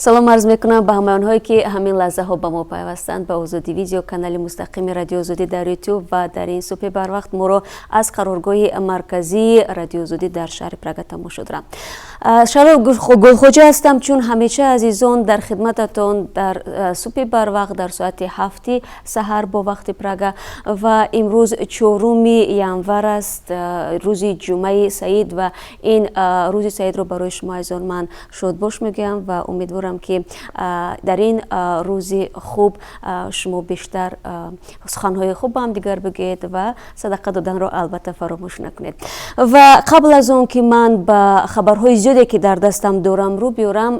Салом арз мекунам ба ҳамаи онҳое, ки ҳамин лаҳзаҳо ба мо пайвастанд, ба Озодӣ Видео, канали мустақими Радио Озодӣ дар Ютуб, ва дар ин субҳи барвақт моро аз қароргоҳи марказии Радио Озодӣ дар шаҳри Прага тамошо доранд. Шаҳло Гулхоҷа ҳастам, чун ҳамеша, азизон, дар хидмататон дар субҳи барвақт, дар соати 7-и саҳар бо вақти Прага. Ва имрӯз 4-уми январ аст, рӯзи ҷумъаи саид, ва ин рӯзи саидро барои шумо, азизон, ман шодбош мегӯям ва умедворам, ки дар ин рӯзи хуб шумо бештар суханҳои хуб ба ҳамдигар бигӯед ва садақа доданро албатта фаромӯш накунед. Ва қабл аз он ки ман ба хабарҳои зиёде, ки дар дастам дорам, рӯ биёрам,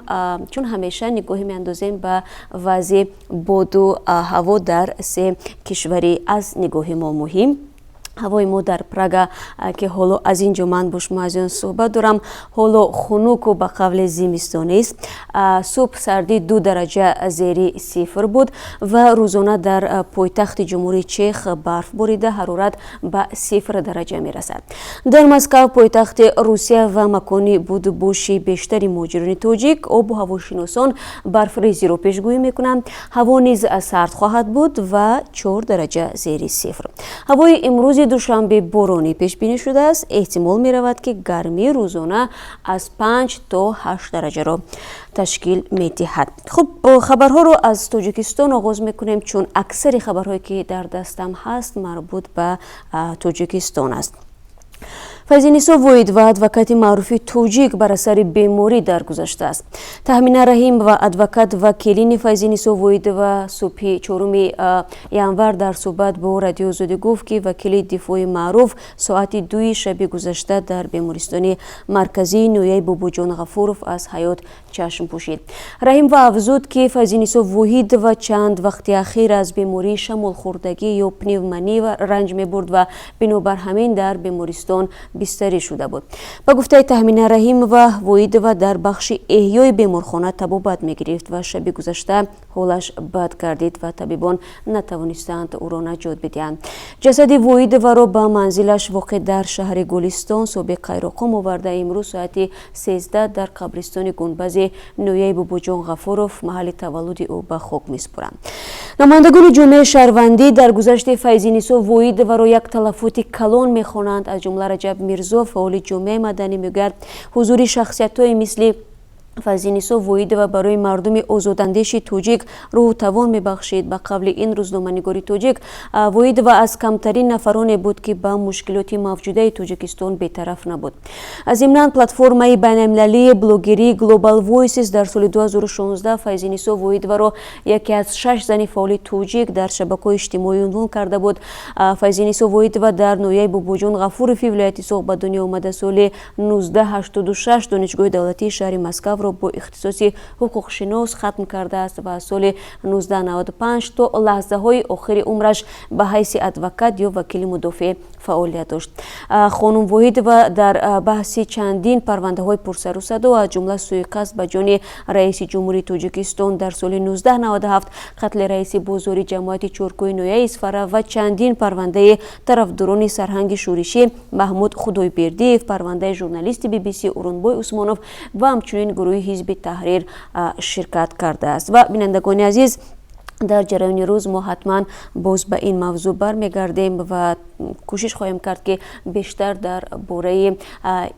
чун ҳамеша нигоҳе меандозем ба вазъи боду ҳаво дар се кишвари аз нигоҳи мо муҳим. Ҳавои мо дар Прага, ки ҳоло аз ин ҷо ман бо шумо, азизон, суҳбат дорам, ҳоло хунуку ба қавли зимистонист. Субҳ сардӣ 2 дараҷа зери сифр буд ва рӯзона дар пойтахти Ҷумҳурии Чех барф борида, ҳарорат ба 0 дараҷа мерасад. Дар Москав, пойтахти Русия ва макони будубоши бештари муҳоҷирони тоҷик, обу ҳавошиносон барфрезиро пешгӯӣ мекунанд. Ҳаво низ сард хоҳад буд ва 4 дараҷа зери сифр. Ҳавои имрӯзи Душанбе боронӣ пешбинӣ шудааст. Эҳтимол меравад, ки гармии рӯзона аз 5 то 8 дараҷаро ташкил медиҳад. Хуб, хабарҳоро аз Тоҷикистон оғоз мекунем, чун аксари хабарҳое, ки дар дастам ҳаст, марбут ба Тоҷикистон аст. Файзинисо Воҳидова, адвокати маъруфи тоҷик, бар асари беморӣ даргузаштааст. Таҳмина Раҳимова, адвокат ва келини Файзинисо Воҳидова, субҳи 4-уми январ дар суҳбат бо Радио Озодӣ гуфт, ки вакили дифои маъруф соати 2-и шаби гузашта дар бемористони марказии ноҳияи Бобоҷон Ғафуров аз ҳаёт чашм пӯшид. Раҳимова афзуд, ки Файзинисо Воҳидова чанд вақти ахир аз бемории шамолхӯрдагӣ ё пневмония ранҷ мебурд ва бинобар ҳамин дар бемористон бистарӣ шуда буд. Ба гуфтаи Таҳмина Раҳимова, Воҳидова дар бахши эҳёи беморхона табобат мегирифт ва шаби гузашта ҳолаш бад гардид ва табибон натавонистанд ӯро наҷот бидиҳанд. Ҷасади Воҳидоваро ба манзилаш, воқеъ дар шаҳри Гулистон, собиқ Қайроққум, оварда, имрӯз соати 13 дар қабристони Гунбази ноҳияи Бобоҷон Ғафуров, маҳалли таваллуди ӯ, ба хок месупоранд. Намояндагони ҷомеаи шаҳрвандӣ даргузашти Файзинисо Воҳидоваро як талафоти калон мехонанд. Аз ҷумла Раҷаб Мирзо, фаъоли ҷомеаи маданӣ, мегӯяд, ҳузури шахсиятҳое мисли Файзинисо Воҳидова барои мардуми озодандеши тоҷик рӯҳу тавон мебахшид. Ба қавли ин рӯзноманигори тоҷик, Воҳидова аз камтарин нафароне буд, ки ба мушкилоти мавҷудаи Тоҷикистон бетараф набуд. Зимнан, платформаи байналмилалии блогерии Global Voices дар соли 2016 Файзинисо Воҳидоваро яке аз шаш зани фаъоли тоҷик дар шабакаҳои иҷтимоӣ унвон карда буд. Файзинисо Воҳидова дар ноҳияи Бобоҷон Ғафурови вилояти Суғд ба дунё омада, соли 1986 Донишгоҳи давлатии шаҳри Москавро бо ихтисоси ҳуқуқшинос хатм кардааст ва соли 1995 то лаҳзаҳои охири умраш ба ҳайси адвокат ё вакили мудофеъ фаъолият дошт. Хонум Воҳидова дар баҳси чандин парвандаҳои пурсару садо, аз ҷумла суиқасд ба ҷони раиси ҷумҳурии Тоҷикистон дар соли 1997, қатли раиси бозори ҷамоати Чоркӯи ноҳияи Исфара ва чандин парвандаи тарафдорони сарҳанги шӯришӣ Маҳмуд Худойбердиев, парвандаи журналисти BBC Урунбой Усмонов ва ҳамчунин гурӯҳи Ҳизби Таҳрир ширкат кардааст. Ва, бинандагони азиз, дар ҷараёни рӯз мо ҳатман боз ба ин мавзӯъ бармегардем ва кӯшиш хоҳем кард, ки бештар дар бораи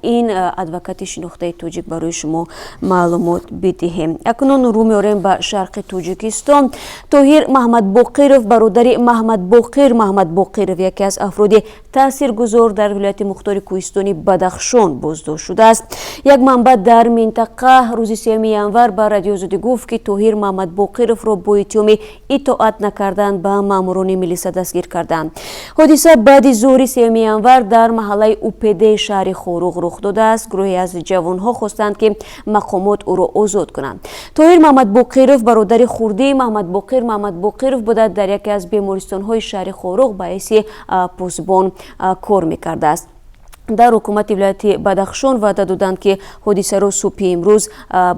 ин адвокати шинохтаи тоҷик барои шумо маълумот бидиҳем. Акнун рӯ меорем ба шарқи Тоҷикистон. Тоҳир Маҳмадбоқиров, бародари Маҳмадбоқир Маҳмадбоқиров, яке аз афроди таъсиргузор дар вилояти мухтори кӯҳистони Бадахшон, боздошт шудааст. Як манбаъ дар минтақа рӯзи 3 январ ба Радио Озодӣ гуфт, ки Тоҳир Маҳмадбоқировро бо иттиҳоми итоат накардан ба маъмурони милиса дастгир карданд. Ҳодиса баъди зуҳри 3 январ дар маҳаллаи УПД шаҳри Хоруғ рух додааст. Гурӯҳе аз ҷавонҳо хостанд, ки мақомот ӯро озод кунанд. Тоҳир Маҳмадбоқиров бародари хурдии Маҳмадбоқир Маҳмадбоқиров буда, дар яке аз бемористонҳои шаҳри Хоруғ ба ҳайси посбон кор мекардааст. Дар ҳукумати вилояти Бадахшон ваъда доданд, ки ҳодисаро субҳи имрӯз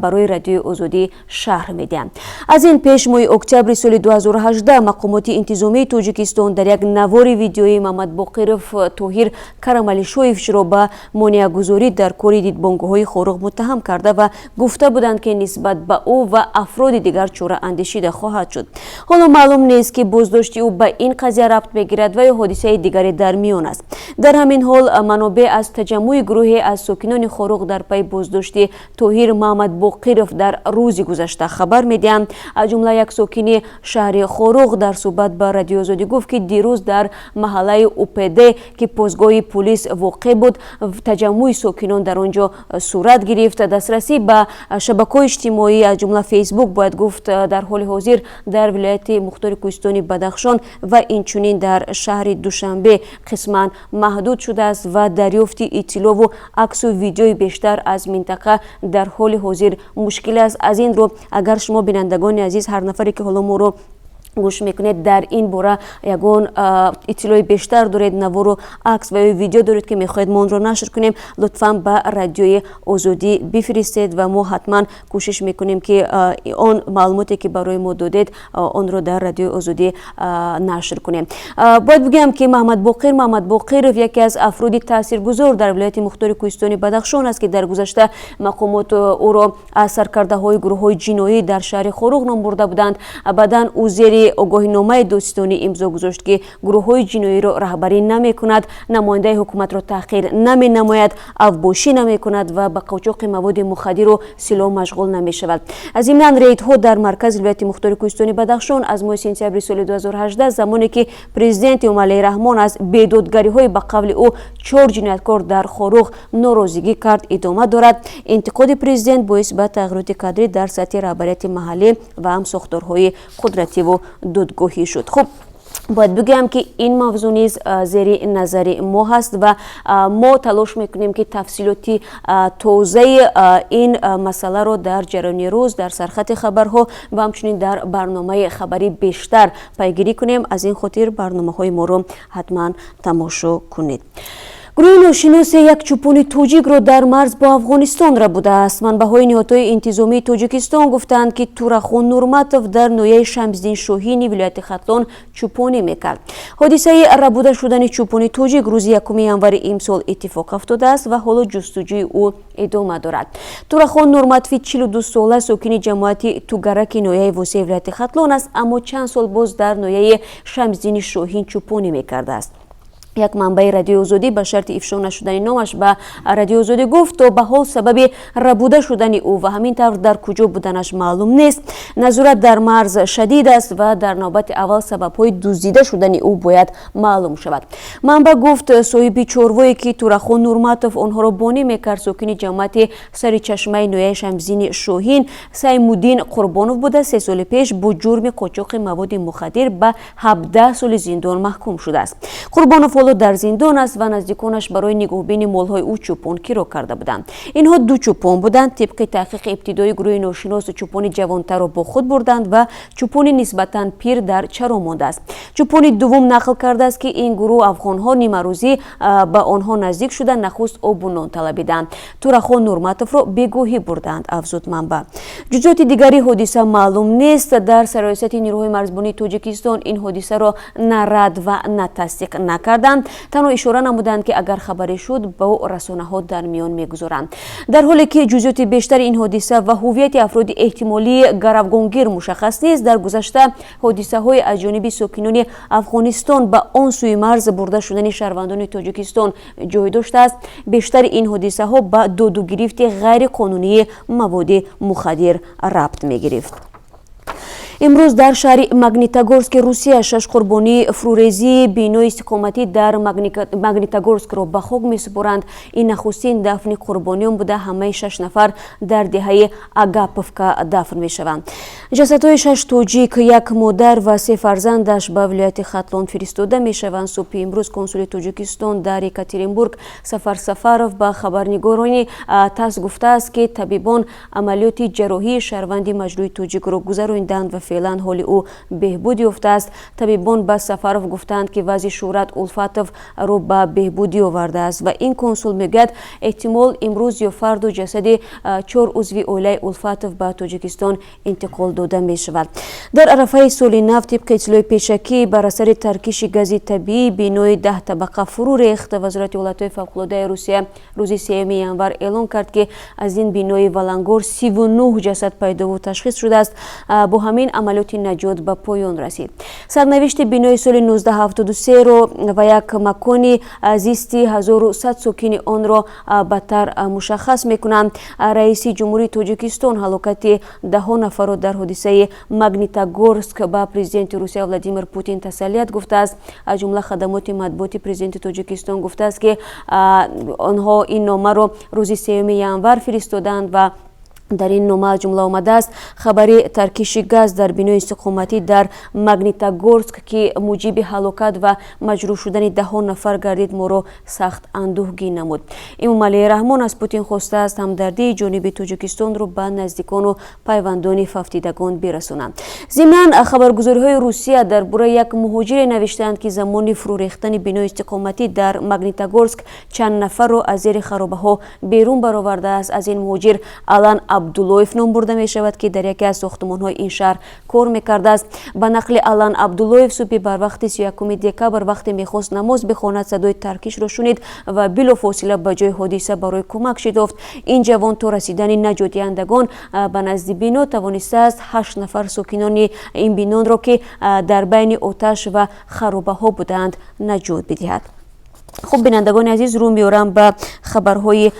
барои Радиои Озодӣ шарҳ медиҳанд. Аз ин пеш, моҳи октябри соли 2018 мақомоти интизомии Тоҷикистон дар як навори видеоӣ Мамадбоқиров Тоҳир Карамалишоевичро ба монеагузорӣ дар кори дидбонгоҳҳои Хоруғ муттаҳам карда ва гуфта буданд, ки нисбат ба ӯ ва афроди дигар чора андешида хоҳад шуд. Ҳоло маълум нест, ки боздошти ӯ ба ин қазия рабт мегирад ва ё ҳодисаи дигаре дар миён аст. Дар ҳамин ҳол, манобеъ аз таҷаммуи гурӯҳе аз сокинони Хоруғ дар пайи боздошти Тоҳир Муҳаммадбоқиров дар рӯзи гузашта хабар медиҳанд. Аз ҷумла як сокини шаҳри Хоруғ дар суҳбат ба Радиои Озодӣ гуфт, ки дирӯз дар маҳаллаи УПД, ки постгоҳи пулис воқеъ буд, таҷаммуи сокинон дар он ҷо сурат гирифт. Дастрасӣ ба шабакаҳои иҷтимоӣ, аз ҷумла Фейсбук, бояд гуфт, дар ҳоли ҳозир дар вилояти мухтори кӯҳистони Бадахшон ва инчунин дар шаҳри Душанбе қисман маҳдуд шудааст ва дарёфти иттилову аксу видеои бештар аз минтақа дар ҳоли ҳозир мушкил аст. Аз ин рӯ, агар шумо, бинандагони азиз, ҳар нафаре ки ҳоло моро гӯш мекунед, дар ин бора ягон иттилои бештар доред, навору акс ва ё видео доред, ки мехоҳед мо онро нашр кунем, лутфан ба Радиои Озодӣ бифиристед ва мо ҳатман кӯшиш мекунем, ки он маълумоте, ки барои мо додед, онро дар Радиои Озодӣ нашр кунем. Бояд бигӯям, ки Маҳмадбоқир Маҳмадбоқиров яке аз афроди таъсиргузор дар вилояти мухтори кӯҳистони Бадахшон аст, ки дар гузашта мақомот ӯро аз саркардаҳои гурӯҳҳои ҷиноӣ дар шаҳри Хоруғ ном бурда буданд. Баъдан ӯ зери огоҳиномаи додситонӣ имзо гузошт, ки гурӯҳҳои ҷиноиро раҳбарӣ намекунад, намояндаи ҳукуматро таҳқир наменамояд, авбошӣ намекунад ва ба қочоқи маводи мухаддиру силоҳ машғул намешавад. Зимнан, рейдҳо дар маркази вилояти мухтори кӯҳистони Бадахшон аз моҳи сентябри соли 2018, замоне ки президент Эмомалӣ Раҳмон аз бедодгариҳои, ба қавли ӯ, чор ҷинояткор дар Хоруғ норозигӣ кард, идома дорад. Интиқоди президент боис ба тағйироти кадрӣ дар сатҳи раҳбарияти маҳаллӣ ва ҳам сохторҳои қудративу додгоҳӣ шуд. Хуб, бояд бигӯям, ки ин мавзӯъ низ зери назари мо ҳаст ва мо талош мекунем, ки тафсилоти тозаи ин масъаларо дар ҷараёни рӯз дар сархати хабарҳо ва ҳамчунин дар барномаи хабарӣ бештар пайгирӣ кунем. Аз ин хотир барномаҳои моро ҳатман тамошо кунед. Гурӯҳи ношиносе як чӯпони тоҷикро дар марз бо Афғонистон рабудааст. Манбаъҳои ниҳодҳои интизомии Тоҷикистон гуфтаанд, ки Турахон Нурматов дар ноҳияи Шамсиддин Шоҳини вилояти Хатлон чӯпонӣ мекард. Ҳодисаи рабуда шудани чӯпони тоҷик рӯзи 1 январи имсол иттифоқ афтодааст ва ҳоло ҷустуҷӯи ӯ идома дорад. Турахон Нурматови 42 сола сокини ҷамоати Тугараки ноҳияи Восеи вилояти Хатлон аст, аммо чанд сол боз дар ноҳияи Шамсиддини Шоҳин чӯпонӣ мекардааст. Як манбаи Радиои Озодӣ ба шарти ифшо нашудани номаш ба Радиои Озодӣ гуфт, то ба ҳол сабаби рабуда шудани ӯ ва ҳамин тавр дар куҷо буданаш маълум нест. Назорат дар марз шадид аст ва дар навбати аввал сабабҳои дуздида шудани ӯ бояд маълум шавад. Манбаъ гуфт, соҳиби чорвое, ки Турахон Нурматов онҳоро бонӣ мекард, сокини ҷамоати Сари Чашмаи ноҳияи Шамсиддини Шоҳин Саймуддин Қурбонов буда, 3 соли пеш бо ҷурми қочоқи маводи мухаддир ба 17 соли зиндон маҳкум шудааст. Қурбонов ҳоло дар зиндон аст ва наздиконаш барои нигоҳбини молҳои ӯ чӯпон киро карда буданд. Инҳо ду чӯпон буданд. Тибқи таҳқиқи ибтидоӣ, гурӯҳи ношинос чӯпони ҷавонтарро бо худ бурданд ва чӯпони нисбатан пир дар чаро мондааст. Чӯпони дуввум нақл кардааст, ки ин гурӯҳ афғонҳо нимарӯзӣ ба онҳо наздик шуда, нахуст обу нон талабиданд. Турахон Нурматовро бегоҳӣ бурданд, афзуд манбаъ. Ҷузъиёти дигари ҳодиса маълум нест. Дар Сарраёсати нирӯҳои марзбонии Тоҷикистон ин ҳодисаро на рад ва на тасдиқ накарданд, танҳо ишора намуданд, ки агар хабаре шуд, бо расонаҳо дар миён мегузоранд. Дар ҳоле ки ҷузъиёти бештари ин ҳодиса ва ҳуввияти афроди эҳтимолии гаравгонгир мушаххас нест, дар гузашта ҳодисаҳои аз ҷониби сокинони Афғонистон ба он сӯи марз бурда шудани шаҳрвандони Тоҷикистон ҷой доштааст. Бештари ин ҳодисаҳо ба додугирифти ғайриқонунии маводи мухаддир рабт мегирифт. Имрӯз дар шаҳри Магнитогорски Русия шаш қурбонии фурӯрезии бинои истиқоматӣ дар Магнитогорскро ба хок месупоранд. Ин нахустин дафни қурбониён буда, ҳамаи шаш нафар дар деҳаи Агаповка дафн мешаванд. Ҷасадҳои шаш тоҷик, як модар ва се фарзандаш, ба вилояти Хатлон фиристода мешаванд. Субҳи имрӯз консули Тоҷикистон дар Екатеринбург Сафар Сафаров ба хабарнигорони ТАСС гуфтааст, ки табибон амалиёти ҷарроҳии шаҳрванди маҷрӯҳи тоҷикро гузаронданд ва Феълан ҳоли ӯ беҳбуд ёфтааст. Табибон ба Сафаров гуфтаанд, ки вазъи Шӯҳрат Улфатов рӯ ба беҳбудӣ овардааст ва ин консул мегӯяд, эҳтимол имрӯз ё фардо ҷасади чор узви оилаи Улфатов ба Тоҷикистон интиқол дода мешавад. Дар арафаи соли нав, тибқи иттилои пешакӣ, бар асари таркиши гази табиӣ бинои 10 табақа фурӯ рехт. Вазорати ҳолатҳои фавқулодаи Русия рӯзи 3 январ эълон кард, ки аз ин бинои валангор 39 ҷасад пайдову ташхис шудааст. Бо ҳамин амалиёти наҷот ба поён расид. Сарнавишти бинои соли 1973-ро ва як макони зисти 1100 сокини онро бадтар мушаххас мекунанд. Раиси Ҷумҳурии Тоҷикистон ҳалокати даҳҳо нафарро дар ҳодисаи Магнитогорск ба президенти Русия Владимир Путин тасаллият гуфтааст. Аз ҷумла хадамоти матбуоти президенти Тоҷикистон гуфтааст, ки онҳо ин номаро рӯзи 3 январ фиристоданд ва дар ин нома аз ҷумла омадааст: хабари таркиши газ дар бинои истиқоматӣ дар Магнитогорск, ки муҷиби ҳалокат ва маҷрӯҳ шудани даҳҳо нафар гардид, моро сахт андӯҳгин намуд. Эмомалӣ Раҳмон аз Путин хостааст, ҳамдардии ҷониби Тоҷикистонро ба наздикону пайвандони фавтидагон бирасонанд. Зимнан, хабаргузориҳои Русия дар бораи як муҳоҷире навиштаанд, ки замони фурӯрехтани бинои истиқоматӣ дар Магнитогорск чанд нафарро аз зери харобаҳо берун баровардааст. Аз ин муҳоҷир Алан Абдуллоев ном бурда мешавад, ки дар яке аз сохтумонҳои ин шаҳр кор мекардааст. Ба нақли Алан Абдуллоев, субҳи барвақти 31 декабр, вақте мехост намоз бихонад, садои таркишро шунид ва билофосила ба ҷои ҳодиса барои кӯмак шитофт. Ин ҷавон то расидани наҷотдиҳандагон ба назди бино тавонистааст ҳашт нафар сокинони ин бинонро, ки дар байни оташ ва харобаҳо буданд, наҷот бидиҳад. Хуб, бинандагони азиз, рӯ меорам ба хабарҳои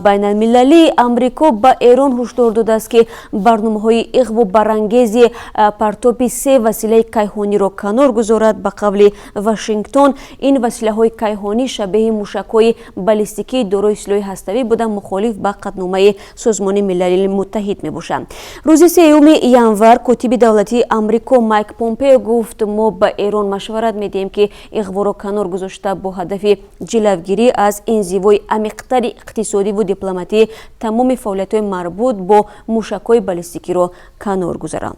байналмилалӣ. Амрико ба Эрон ҳушдор додааст, ки барномаҳои иғвобарангези партоби се василаи кайҳониро канор гузорад. Ба қавли Вашингтон, ин василаҳои кайҳонӣ шабеҳи мушакҳои баллистикии дорои силоҳи ҳаставӣ буда, мухолиф ба қатъномаи Созмони Милали Муттаҳид мебошанд. Рӯзи 3 январ котиби давлатии Амрико Майк Помпео гуфт: мо ба Эрон машварат медиҳем, ки иғворо канор гузошта, бо ҳадафи ҷилавгирӣ аз инзивои амиқтари иқтисодиву дипломатӣ тамоми фаъолиятҳои марбут бо мушакҳои баллистикиро канор гузаранд.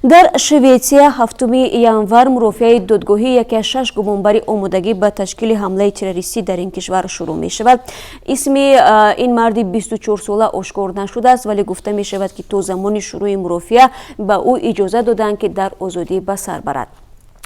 Дар Шветсия 7 январ мурофиаи додгоҳӣ яке аз шаш гумонбари омодагӣ ба ташкили ҳамлаи террористӣ дар ин кишвар шурӯъ мешавад. Исми ин марди 24сола ошкор нашудааст, вале гуфта мешавад, ки то замони шурӯъи мурофиа ба ӯ иҷоза доданд, ки дар озодӣ ба сар барад.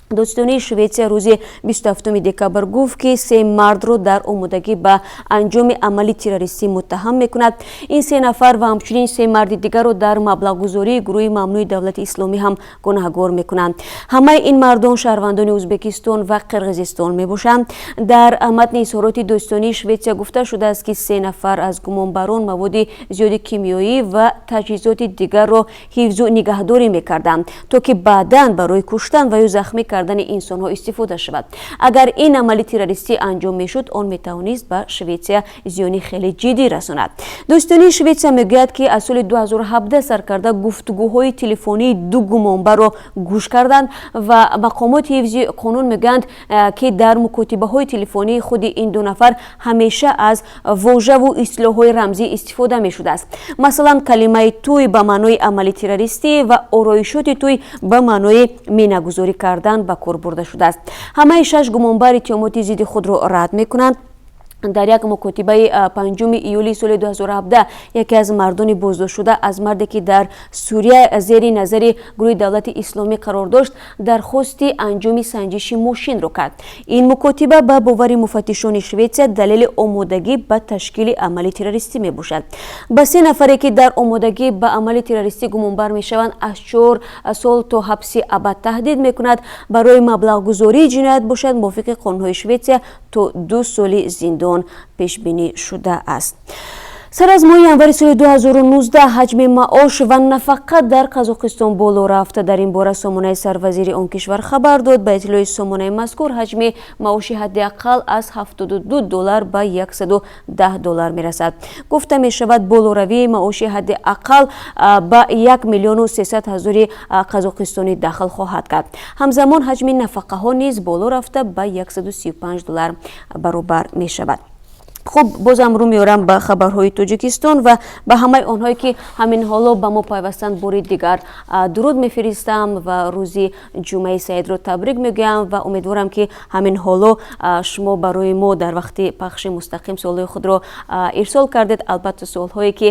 Додситонии Шветсия рӯзи 27 декабр гуфт, ки се мардро дар омодагӣ ба анҷоми амали террористӣ муттаҳам мекунад. Ин се нафар ва ҳамчунин се марди дигарро дар маблағгузории гурӯҳи мамнӯи Давлати Исломӣ ҳам гунаҳгор мекунанд. Ҳамаи ин мардон шаҳрвандони Ӯзбекистон ва Қирғизистон мебошанд. Дар матни изҳороти додситонии Шветсия гуфта шудааст, ки се нафар аз гумонбарон маводи зиёди кимиёӣ ва таҷҳизоти дигарро ҳифзу нигаҳдорӣ мекарданд, то ки баъдан барои куштан ва ё захмӣ кардани инсонҳо истифода шавад. Агар ин амали террористӣ анҷом мешуд, он метавонист ба Шветсия зиёни хеле ҷиддӣ расонад. Додситонии Шветсия мегӯяд, ки аз соли 2017 сар карда гуфтугӯҳои телефонии ду гумонбарро гӯш карданд ва мақомоти ҳифзи қонун мегӯянд, ки дар мукотибаҳои телефонии худи ин ду нафар ҳамеша аз вожаву истилоҳҳои рамзӣ истифода мешудааст. Масалан, калимаи тӯй ба маънои амали террористӣ ва ороишоти тӯй ба маънои минагузорӣ кардан ба кор бурда шудааст. Ҳамаи шаш гумонбар иттиҳомоти зидди худро рад мекунанд. Дар як мукотибаи 5 июли соли 2017 яке аз мардони боздоштшуда аз марде, ки дар Сурия зери назари гурӯҳи Давлати Исломӣ қарор дошт, дархости анҷоми санҷиши мошинро кард. Ин мукотиба, ба бовари муфаттишони Шветсия, далели омодагӣ ба ташкили амали террористӣ мебошад. Ба се нафаре, ки дар омодагӣ ба амали террористӣ гумонбар мешаванд, аз 4 сол то ҳабси абад таҳдид мекунад. Барои маблағгузории ҷиноят бошад, мувофиқи қонунҳои Шветсия, то 2 соли зиндон пешбинӣ шудааст. Сар аз моҳи январи соли 2019 ҳаҷми маош ва нафақа дар Қазоқистон боло рафта. Дар ин бора сомонаи сарвазири он кишвар хабар дод. Ба иттилои сомонаи мазкур, ҳаҷми маоши ҳадди ақал аз 72 доллар ба 110 доллар мерасад. Гуфта мешавад, болоравии маоши ҳадди ақал ба 1 миллиону 300 ҳазори қазоқистонӣ дахл хоҳад кард. Ҳамзамон ҳаҷми нафақаҳо низ боло рафта, ба 135 доллар баробар мешавад. Хуб, бозам рӯ меорам ба хабарҳои Тоҷикистон ва ба ҳамаи онҳое, ки ҳамин ҳоло ба мо пайвастанд, бори дигар дуруд мефиристам ва рӯзи Ҷумъаи саидро табрик мегӯям ва умедворам, ки ҳамин ҳоло шумо барои мо дар вақти пахши мустақим суолҳои худро ирсол кардед. Албатта, суолҳое, ки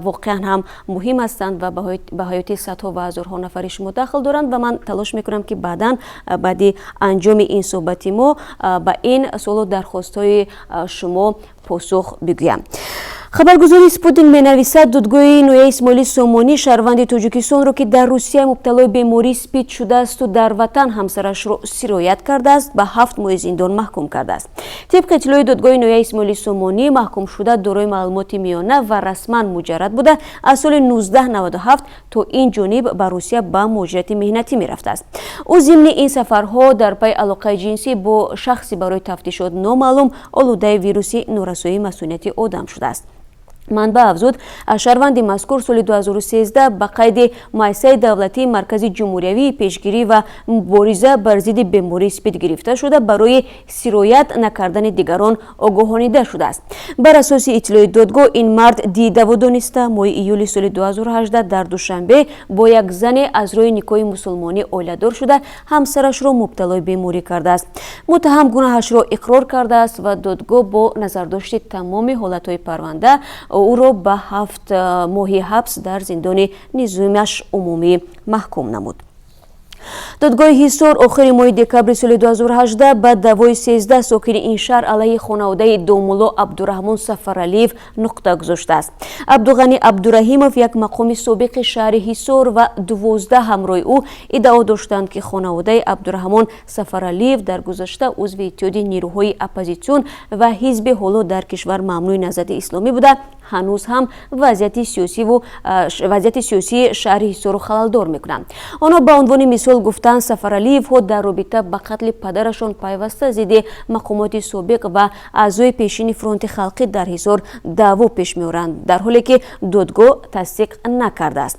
воқеан ҳам муҳим ҳастанд ва ба ҳаёти садҳо ва ҳазорҳо нафари шумо дахл доранд, ва ман талош мекунам, ки баъдан, баъди анҷоми ин суҳбати мо, ба ин суолу дархостҳои шумо посух бигӯям. Хабаргузории Спутник менависад, додгоҳи ноҳияи Исмоили Сомонӣ шаҳрванди Тоҷикистонро, ки дар Русия мубталои бемории СПИД шудаасту дар ватан ҳамсарашро сироят кардааст, ба 7 моҳи зиндон маҳкум кардааст. Тибқи иттилои додгоҳи ноҳияи Исмоили Сомонӣ, маҳкумшуда дорои маълумоти миёна ва расман муҷаррад буда, аз соли 1997 то ин ҷониб ба Русия ба муҳоҷирати меҳнатӣ мерафтааст. Ӯ зимни ин сафарҳо дар пайи алоқаи ҷинсӣ бо шахси барои тафтишот номаълум олудаи вируси норасоии масунияти одам шудааст. Манбаъ афзуд, шаҳрванди мазкур соли 2013 ба қайди муассисаи давлатии Маркази ҷумҳуриявии пешгирӣ ва мубориза бар зидди бемории СПИД гирифта шуда, барои сироят накардани дигарон огоҳонида шудааст. Бар асоси иттилои додгоҳ, ин мард дидаву дониста моҳи июли соли 2018 дар Душанбе бо як зане аз рӯи никоҳи мусулмонӣ оиладор шуда, ҳамсарашро мубталои беморӣ кардааст. Муттаҳам гуноҳашро иқрор кардааст ва додгоҳ бо назардошти тамоми ҳолатҳои парванда ӯро ба 7 моҳи ҳабс дар зиндони низомаш умумӣ маҳкум намуд. Додгоҳи Ҳисор охири моҳи декабри соли 2018 ба даъвои 13 сокини ин шаҳр алайҳи хонаводаи домулло Абдураҳмон Сафаралиев нуқта гузоштааст. Абдуғанӣ Абдураҳимов, як мақоми собиқи шаҳри Ҳисор, ва 12 ҳамроҳи ӯ иддао доштанд, ки хонаводаи Абдураҳмон Сафаралиев дар гузашта узви Иттиҳоди нерӯҳои оппозитсион ва ҳизби ҳоло дар кишвар мамнӯи Наҳзати Исломӣ буда, ҳанӯз ҳам вазъияти сиёсии шаҳри Ҳисорро халалдор мекунанд. Онҳо ба унвони мисол гуфтанд, Сафаралиевҳо дар робита ба қатли падарашон пайваста зидди мақомоти собиқ ва аъзои пешини Фронти халқӣ дар Ҳисор даъво пеш меоранд, дар ҳоле ки додгоҳ тасдиқ накардааст.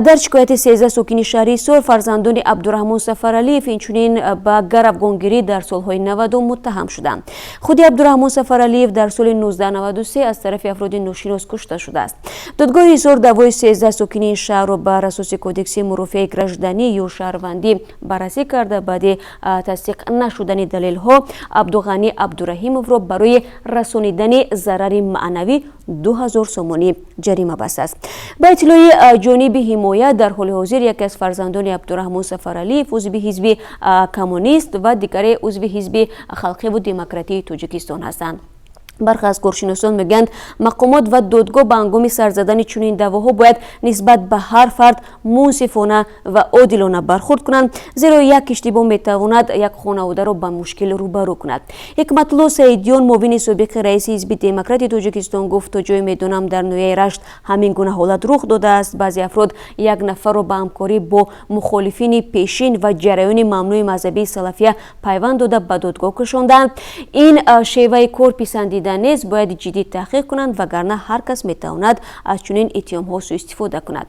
Дар шикояти 13 сокини шаҳри Ҳисор фарзандони Абдураҳмон Сафаралиев инчунин ба гаравгонгирӣ дар солҳои 90 муттаҳам шуданд. Худи Абдураҳмон Сафаралиев дар соли 1993 аз тарафи афроди ношинос кушта шудааст. Додгоҳи Ҳисор даъвои 13 сокини ин шаҳрро бар асоси Кодекси мурофиаи гражданӣ ё шаҳрвандӣ баррасӣ карда, баъди тасдиқ нашудани далелҳо Абдуғанӣ Абдураҳимовро барои расонидани зарари маънавӣ 2000 сомонӣ ҷарима бастааст. Ба иттилои ҷониби ҳимоя, дар ҳоли ҳозир яке аз фарзандони Абдураҳмон Сафаралиев узви ҳизби коммунист ва дигаре узви Ҳизби халқиву демократии Тоҷикистон ҳастанд. Бархе аз коршиносон мегӯянд, мақомот ва додгоҳ ба ҳангоми сар задани чунин даъвоҳо бояд нисбат ба ҳар фард мунсифона ва одилона бархурд кунанд, зеро як иштибоҳ метавонад як хонаводаро ба мушкил рӯбарӯ кунад. Ҳикматулло Саидиён, муовини собиқи раиси Ҳизби Демократи Тоҷикистон, гуфт: «То ҷое медонам, дар ноҳияи Рашт ҳамин гуна ҳолат рух додааст. Баъзе афрод як нафарро ба ҳамкорӣ бо мухолифини пешин ва ҷараёни мамнӯи мазҳабии салафия пайванд дода, ба додгоҳ кашондаанд. Ин шеваи кор писандида нест, бояд ҷиддӣ таҳқиқ кунанд, вагарна ҳар кас метавонад аз чунин иттиҳомҳо суистифода кунад».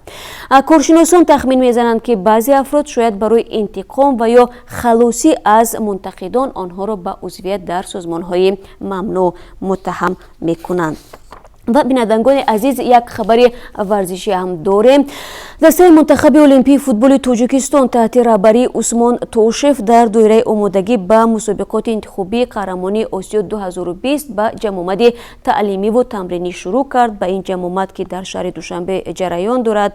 Коршиносон тахмин мезананд, ки баъзе афрод шояд барои интиқом ва ё халосӣ аз мунтақидон онҳоро ба узвият дар созмонҳои мамнӯъ муттаҳам мекунанд. Ва, бинандагони азиз, як хабари варзишӣ ҳам дорем. Дастаи мунтахаби олимпии футболи Тоҷикистон таҳти раҳбарии Усмон Тошев дар доираи омодагӣ ба мусобиқоти интихобии қаҳрамонии Осиё 2020 ба ҷамъомади таълимиву тамринӣ шурӯъ кард. Ба ин ҷамъомад, ки дар шаҳри Душанбе ҷараён дорад,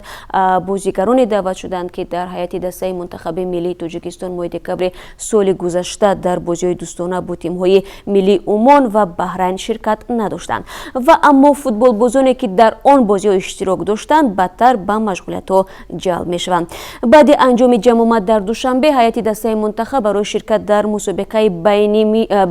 бозигароне даъват шуданд, ки дар ҳайати дастаи мунтахаби миллии Тоҷикистон моҳи декабри соли гузашта дар бозиҳои дӯстона бо тимҳои миллии Умон ва Баҳрайн ширкат надоштанд. Ва аммо футболбозоне, ки дар он бозиҳо иштирок доштанд, баъдтар ба машғулиятҳо ҷалб мешаванд. Баъди анҷоми ҷамъомад дар Душанбе ҳайати дастаи мунтахаб барои ширкат дар мусобиқаи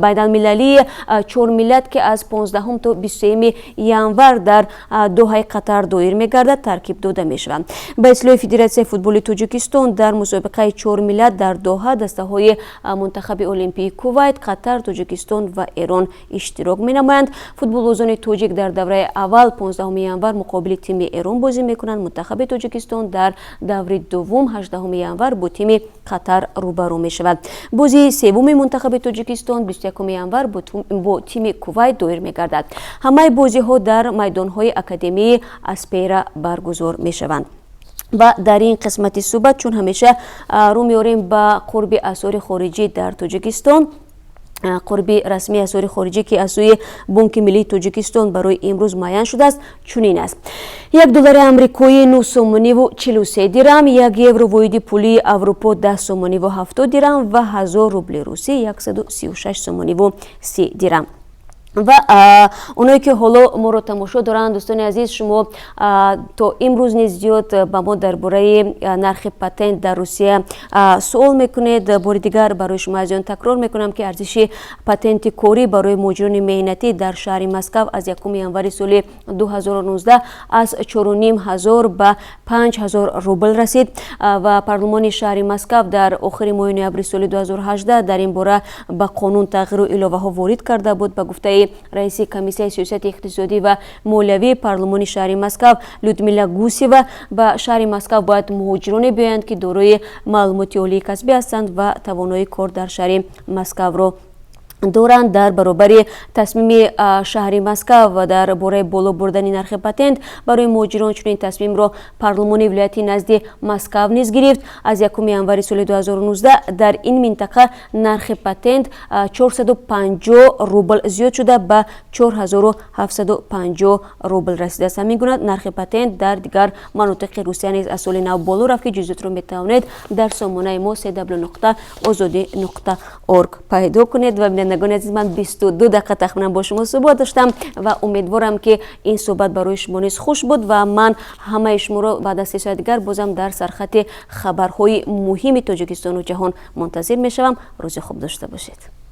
байналмилалии чормиллат, ки аз 15 то 23 январ дар Доҳаи Қатар доир мегардад, таркиб дода мешаванд. Ба иттилои Федератсияи футболи Тоҷикистон, дар мусобиқаи чормиллат дар Доҳа дастаҳои мунтахаби олимпии Кувайт, Қатар, Тоҷикистон ва Эрон иштирок менамоянд. Футболбозони тоҷик дар давраи Давраи аввал 15 январ муқобили тими Эрон бозӣ мекунанд. Мунтахаби Тоҷикистон дар даври дуввум 18 январ бо тими Қатар рӯбарӯ мешавад. Бозии севуми мунтахаби Тоҷикистон 21 январ бо тими Кувайт доир мегардад. Ҳамаи бозиҳо дар майдонҳои Академияи Аспера баргузор мешаванд. Ва дар ин қисмати суҳбат, чун ҳамеша, рӯ меорем ба қурби асъори хориҷӣ дар Тоҷикистон. Қурби расмии асъори хориҷӣ, ки аз сӯи Бонки миллии Тоҷикистон барои имрӯз муайян шудааст, чунин аст: 1 доллари амрикоӣ 9 сомониву 43 дирам, 1 евро воҳиди пулии Аврупо 10 сомониву 70 дирам ва 1000 рубли русӣ 136 сомониву 30 дирам. Ва оное ки ҳоло моро тамошо доранд, дӯстони азиз, шумо то имрӯз низ зиёд ба мо дар бораи нархи патент дар Русия суол мекунед. Бори дигар барои шумо азизон такрор мекунам, ки арзиши патенти корӣ барои муҳоҷирони меҳнатӣ дар шаҳри Москав аз 1 январи соли 2019 аз 4500 ба 5000 рубл расид. Ва парлумони шаҳри Москав дар охири моҳи ноябри соли 2018 дар ин бора ба қонун тағйиру иловаҳо ворид карда буд. Ба гуфтаи раиси комиссияи сиёсати иқтисодӣ ва молиявии парлумони шаҳри Москав Людмила Гусева, ба шаҳри Москав бояд муҳоҷироне биёянд, ки дорои маълумоти олии касбӣ ҳастанд ва тавоноии кор дар шаҳри Москавро доранд. Дар баробари тасмими шаҳри Москав дар бораи боло бурдани нархи патент барои муҳоҷирон, чунин тасмимро парлумони вилояти назди Москав низ гирифт. Аз 1 январи соли 2019 дар ин минтақа нархи патент 450 рубл зиёд шуда, ба 4750 рубл расидааст. Ҳамин гуна нархи патент дар дигар манотиқи Русия низ аз соли нав боло рафт, ки ҷузъиётро метавонед дар сомонаи мо cw.ozodi.org пайдо кунед. Ва бинандагони азиз, ман 22 дақиқа тахминан бо шумо суҳбат доштам ва умедворам, ки ин суҳбат барои шумо низ хуш буд. Ва ман ҳамаи шуморо баъд аз 3 соати дигар бозам дар сархати хабарҳои муҳими Тоҷикистону ҷаҳон мунтазир мешавам. Рӯзи хуб дошта бошед.